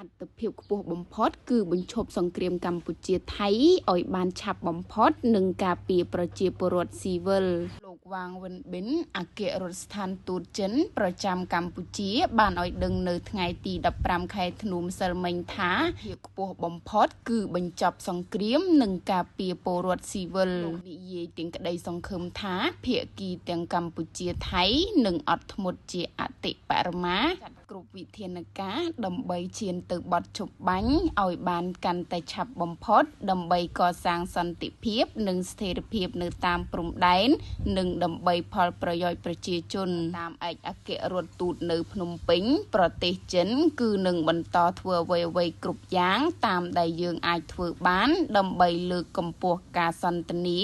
អត្ថភាពខ្ពស់បំផុតគឺបញ្ឈប់សង្គ្រាមកម្ពុជាថៃឲ្យបានឆាប់បំផុតនិងការពារប្រជាពលរដ្ឋស៊ីវិលលោកវ៉ាងវិនប៊ិនអគ្គរដ្ឋស្ថានទូតចិនប្រចាំកម្ពុជាបានឲ្យដឹងនៅថ្ងៃទី15ខែធ្នូម្សិលមិញថាភាពខ្ពស់បំផុតគឺបញ្ចប់សង្គ្រាមនិងការពារពលរដ្ឋស៊ីវិលលោកនិយាយទាំងក្តីសង្ឃឹមថាភាគីទាំងកម្ពុជាថៃនឹងអត់ធ្មត់ជាអតិបរមាចាត់គ្រប់វិធានការដើម្បីឈានទៅបទឈប់បាញ់ឲ្យបានកាន់តែឆាប់បំផុតដើម្បីកសាងសន្តិភាពនិងស្ថិរភាពនៅតាមព្រំដែននិងដើម្បីផលប្រយោជន៍ប្រជាជនតាមឯកអគ្គរដ្ឋទូតនៅភ្នំពេញប្រទេសចិនគឺនឹងបន្តធ្វើអ្វីៗគ្រប់យ៉ាងតាមដែលយើងអាចធ្វើបានដើម្បីលើកកម្ពស់ការសន្ទនា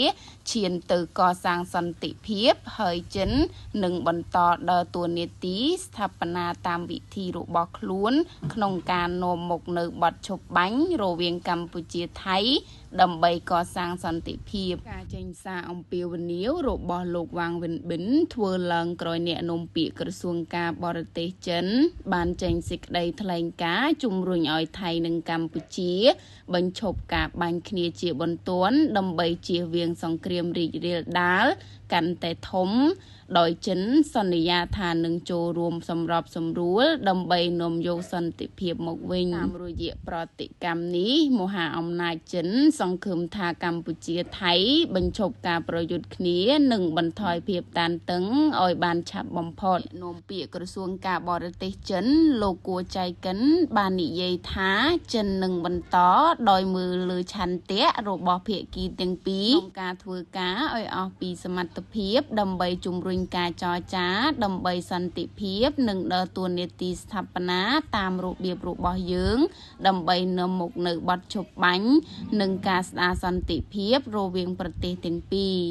ឈានទៅកសាងសន្តិភាពហើយចិននឹងបន្តដើរតួនាទីស្ថាបនាតាមវិធីរបស់ខ្លួនក្នុងការនាំមកនៅបទឈប់បាញ់រវាងកម្ពុជាថៃដើម្បីកសាងសន្តិភាពការចេញសារអំពាវនាវរបស់លោកវ៉ាងវិនប៊ិនធ្វើឡើងក្រោយអ្នកនាំពាក្យក្រសួងការបរទេសចិនបានចេញសេចក្តីថ្លែងការណ៍ជំរុញឲ្យថៃនិងកម្ពុជាបញ្ឈប់ការបាញ់គ្នាជាបន្ទាន់ដើម្បីជៀសវាងសង្គ្រាមរីករាលដាលកាន់តែធំដោយចិនសន្យាថានឹងចូលរួមសម្របសម្រួលដើម្បីនាំយកសន្តិភាពមកវិញតាមរយៈប្រតិកម្មនេះមហាអំណាចចិនសង្ឃឹមថាកម្ពុជាថៃបញ្ឈប់ការប្រយុទ្ធគ្នានិងបន្ថយភាពតានតឹងឲ្យបានឆាប់បំផុតនាំពាក្យក្រសួងការបរទេសចិនលោកគួចៃកិនបាននិយាយថាចិននឹងបន្តដោយមើលលើឆន្ទៈរបស់ភាគីទាំងពីរក្នុងការធ្វើការឲ្យអស់ពីសមត្ថភាពដើម្បីជំរុញការចរចាដើម្បីសន្តិភាពនិងដើរតួនាទីស្ថាបនាតាមរបៀបរបស់យើងដើម្បីនាំមកនៅបទឈប់បាញ់និងការស្ដារសន្តិភាពរវាងប្រទេសទាំងពីរ។